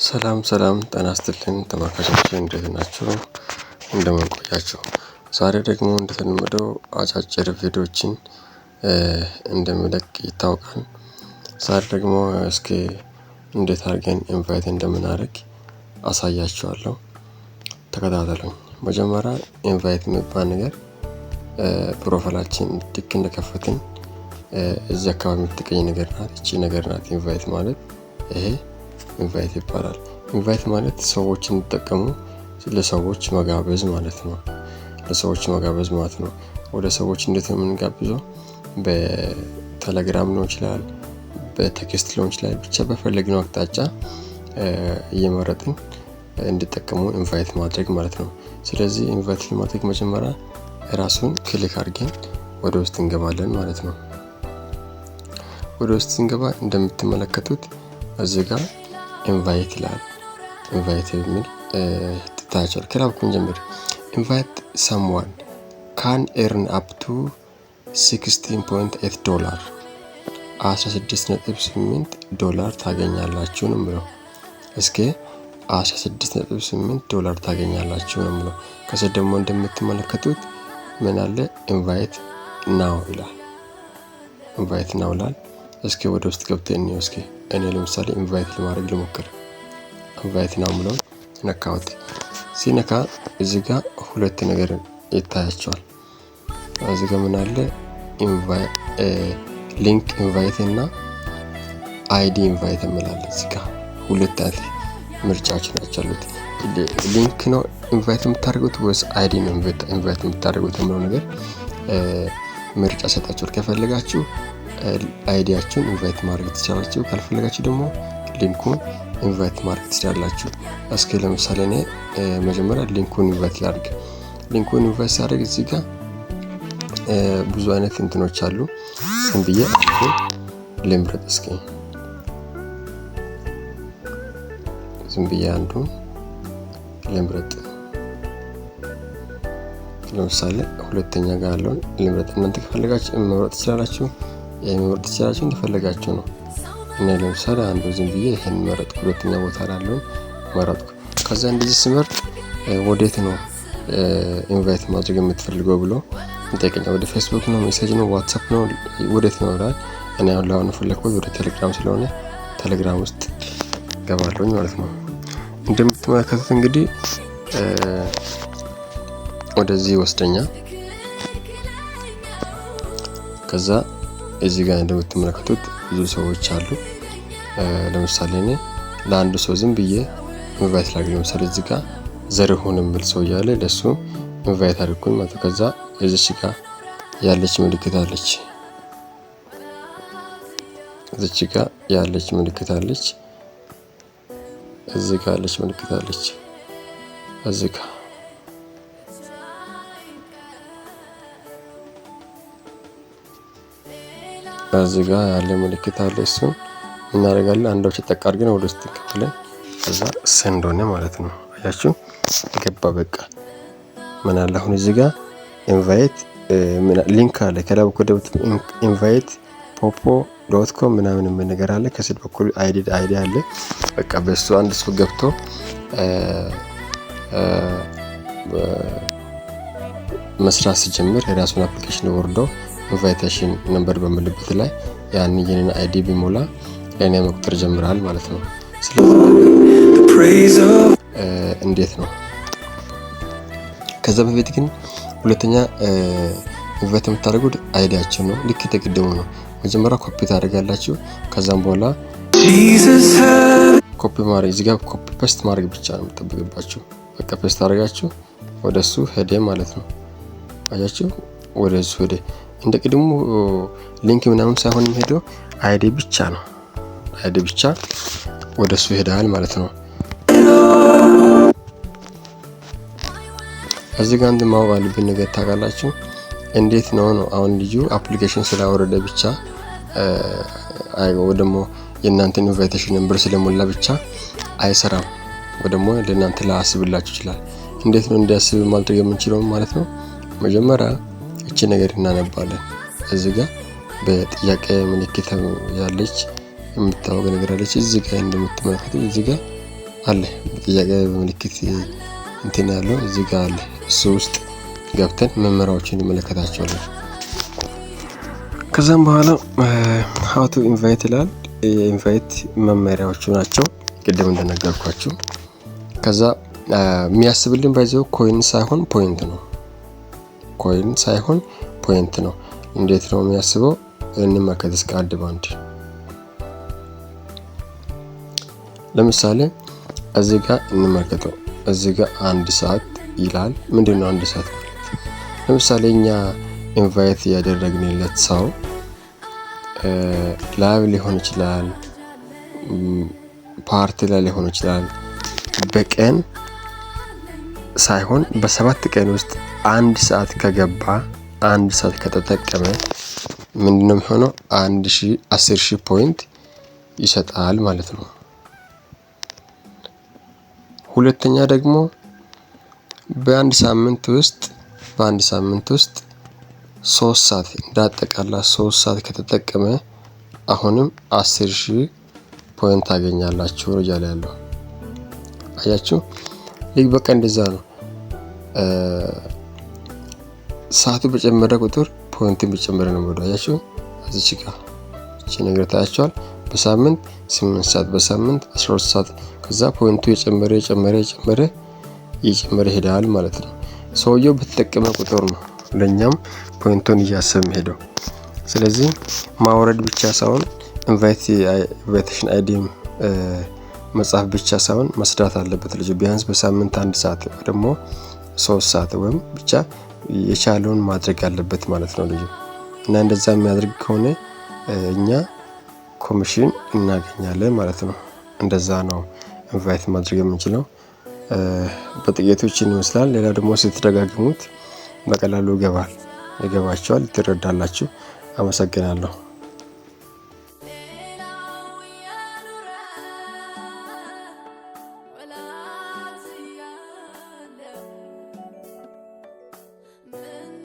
ሰላም ሰላም ጤና ይስጥልኝ ተመልካቾቼ፣ እንዴት ናችሁ? እንደምን ቆያችሁ? ዛሬ ደግሞ እንደተለመደው አጫጭር ቪዲዮዎችን እንደምለቅ ይታወቃል። ዛሬ ደግሞ እስኪ እንዴት አድርገን invite እንደምናደርግ አሳያችኋለሁ። ተከታተሉኝ። መጀመሪያ invite የሚባል ነገር profile ኣችን ልክ እንደከፈትን እዚህ አካባቢ የምትገኝ ነገር ናት። እቺ ነገር ናት invite ማለት፣ ይሄ invite ይባላል። Invite ማለት ሰዎች እንዲጠቀሙ ለሰዎች መጋበዝ ማለት ነው። ለሰዎች መጋበዝ ማለት ነው። ወደ ሰዎች እንዴት ነው የምንጋብዘው? በቴሌግራም ሊሆን ይችላል፣ በ text ሊሆን ይችላል። ብቻ በፈለግነው አቅጣጫ እየመረጥን እንዲጠቀሙ invite ማድረግ ማለት ነው። ስለዚህ invite ለማድረግ መጀመሪያ ራሱን click አድርገን ወደ ውስጥ እንገባለን ማለት ነው። ወደ ውስጥ ስንገባ እንደምትመለከቱት እዚህ ጋር invite ይላል። Invite የሚል ትታያቸዋል። ከላይ በኩል ጀምር፣ invite someone can earn up to $16.8፣ 16.8 ዶላር ታገኛላችሁ ነው የሚለው። እስከ 16.8 ዶላር ታገኛላችሁ ነው የሚለው። ከስር ደግሞ እንደምትመለከቱት ምን አለ? Invite now ይላል። Invite now ይላል። እስኪ ወደ ውስጥ ገብተን እንየው። እስኪ እኔ ለምሳሌ invite ለማድረግ ልሞክር። Invite now ምለውን ነካሁት። ሲነካ እዚህ ጋር ሁለት ነገር ይታያችኋል። እዚህ ጋር ምን አለ? Link invite እና ID invite የሚል አለ። እዚህ ጋር ሁለት አይነት ምርጫዎች ናቸው ያሉት። Link ነው invite የምታደርጉት ወይስ ID ነው invite የምታደርጉት የሚለው ነገር ምርጫ ሰጣችኋል። ከፈለጋችሁ ID ያችሁን invite ማድረግ ትችላላችሁ። ካልፈለጋችሁ ደግሞ link ኡን invite ማድረግ ትችላላችሁ። እስኪ ለምሳሌ እኔ መጀመሪያ link ኡን invite ላድርግ። Link ኡን invite ሳደርግ እዚህ ጋር ብዙ አይነት እንትኖች አሉ። ዝም ብዬ አንዱን ልምረጥ። እስኪ ዝም ብዬ አንዱን ልምረጥ። ለምሳሌ ሁለተኛ ጋር ያለውን ልምረጥ። እናንተ ከፈለጋችሁ መምረጥ ትችላላችሁ፣ መምረጥ ትችላላችሁ፣ እንደፈለጋችሁ ነው። እኔ ለምሳሌ አንዱ ዝም ብዬ ይሄን መረጥኩ፣ ሁለተኛ ቦታ ላይ ያለውን መረጥኩ። ከዛ እንደዚህ ስመርጥ ወዴት ነው invite ማድረግ የምትፈልገው ብሎ ይጠይቀኛል። ወደ ፌስቡክ ነው፣ message ነው፣ ዋትሳፕ ነው፣ ወዴት ነው ይላል። እኔ አሁን ለአሁኑ የፈለግኩት ወደ ቴሌግራም ስለሆነ ቴሌግራም ውስጥ ገባለሁኝ ማለት ነው። እንደምትመለከቱት እንግዲህ ወደዚህ ይወስደኛል። ከዛ እዚህ ጋር እንደምትመለከቱት ብዙ ሰዎች አሉ። ለምሳሌ እኔ ለአንዱ ሰው ዝም ብዬ invite ላድርግ። ለምሳሌ እዚህ ጋር ዘርሁን የሚል ሰው እያለ ለሱ invite አድርኩኝ ማለት ነው። ከዛ እዚች ጋር ያለች ምልክት አለች። እዚች ጋር ያለች ምልክት አለች። እዚህ ጋር ያለች ምልክት አለች። እዚህ ጋር ያለ ምልክት አለ። እሱን እናደርጋለን። አንዷ ጠቅ አድርገን ወደ ውስጥ እንገባለን። ከዛ send ሆነ ማለት ነው። አያችሁ፣ ገባ። በቃ ምን አለ አሁን እዚህ ጋር invite link አለ። ከላይ በኩል invite poppo.com ምናምን የሚል ነገር አለ። ከስር በኩል ID አለ። በቃ በሱ አንድ ሰው ገብቶ መስራት ሲጀምር የራሱን application ወርዶ invitation number በሚልበት ላይ ያን የኔን ID ቢሞላ ለእኔ መቁጠር ጀምራል ማለት ነው። ስለዚህ እንዴት ነው? ከዛ በፊት ግን ሁለተኛ invite የምታደርጉት ID ያችን ነው። ልክ የተቀደሙ ነው። መጀመሪያ ኮፒ ታደርጋላችሁ። ከዛም በኋላ ኮፒ ማድረግ፣ እዚህ ጋር copy paste ማድረግ ብቻ ነው የሚጠበቅባችሁ። በቃ paste አድርጋችሁ ወደ እሱ ሄደ ማለት ነው። አያችሁ፣ ወደ እሱ ሄደ። እንደ ቅድሙ link ምናምን ሳይሆን የሚሄደው ID ብቻ ነው። ID ብቻ ወደ እሱ ሄዳል ማለት ነው። እዚህ ጋር አንድ ማወቅ አለብን ነገር ታውቃላችሁ። እንዴት ነው አሁን ልጁ application ስላወረደ ብቻ ወይ ደግሞ የእናንተን invitation number ስለሞላ ብቻ አይሰራም፣ ወይ ደግሞ ለእናንተ ላያስብላችሁ ይችላል። እንዴት ነው እንዲያስብ ማድረግ የምንችለው ማለት ነው? መጀመሪያ እቺ ነገር እናነባለን። እዚህ ጋር በጥያቄ ምልክት ያለች የምታወቅ ነገር አለች። እዚህ ጋር እንደምትመለከቱት እዚህ ጋር አለ፣ ጥያቄ በምልክት እንትን ያለው እዚህ ጋር አለ። እሱ ውስጥ ገብተን መመሪያዎችን እንመለከታቸዋለን። ከዛም በኋላ how to invite ይላል። የ invite መመሪያዎቹ ናቸው ቅድም እንደነገርኳችሁ። ከዛ የሚያስብልን by the way coin ሳይሆን point ነው። Coin ሳይሆን point ነው። እንዴት ነው የሚያስበው? እንመልከት እስከ አንድ ባንድ። ለምሳሌ እዚህ ጋር እንመልከተው። እዚህ ጋር 1 ሰዓት ይላል። ምንድን ነው 1 ሰዓት ማለት? ለምሳሌ እኛ invite ያደረግንለት ሰው live ሊሆን ይችላል፣ ፓርቲ ላይ ሊሆን ይችላል። በቀን ሳይሆን በ7 ቀን ውስጥ 1 ሰዓት ከገባ፣ 1 ሰዓት ከተጠቀመ ምንድነው የሚሆነው? 1000 10,000 point ይሰጣል ማለት ነው። ሁለተኛ ደግሞ በአንድ ሳምንት ውስጥ 3 ሰዓት፣ እንዳጠቃላ 3 ሰዓት ከተጠቀመ አሁንም 10,000 point ታገኛላችሁ እያለ ያለው። አያችሁ፣ ልክ በቃ እንደዛ ነው። ሰዓቱ በጨመረ ቁጥር point ን በጨመረ ነው ወደ አያችሁ፣ እዚች ጋር እቺ ነገር ታያችኋል። በሳምንት 8 ሰዓት፣ በሳምንት 12 ሰዓት፣ ከዛ point ኡ የጨመረ የጨመረ የጨመረ እየጨመረ ይሄዳል ማለት ነው። ሰውየው በተጠቀመ ቁጥር ነው ለእኛም point ኡን እያሰበ ሄደው። ስለዚህ ማውረድ ብቻ ሳይሆን፣ invitation ID ም መጻፍ ብቻ ሳይሆን መስራት አለበት ልጁ። ቢያንስ በሳምንት 1 ሰዓት ደግሞ 3 ሰዓት ወይም ብቻ የቻለውን ማድረግ አለበት ማለት ነው ልጁ። እና እንደዛ የሚያደርግ ከሆነ እኛ ኮሚሽን እናገኛለን ማለት ነው። እንደዛ ነው invite ማድረግ የምንችለው። በጥቂቶችን ይመስላል። ሌላ ደግሞ ስትደጋግሙት በቀላሉ ይገባል፣ ይገባቸዋል፣ ትረዳላችሁ። አመሰግናለሁ።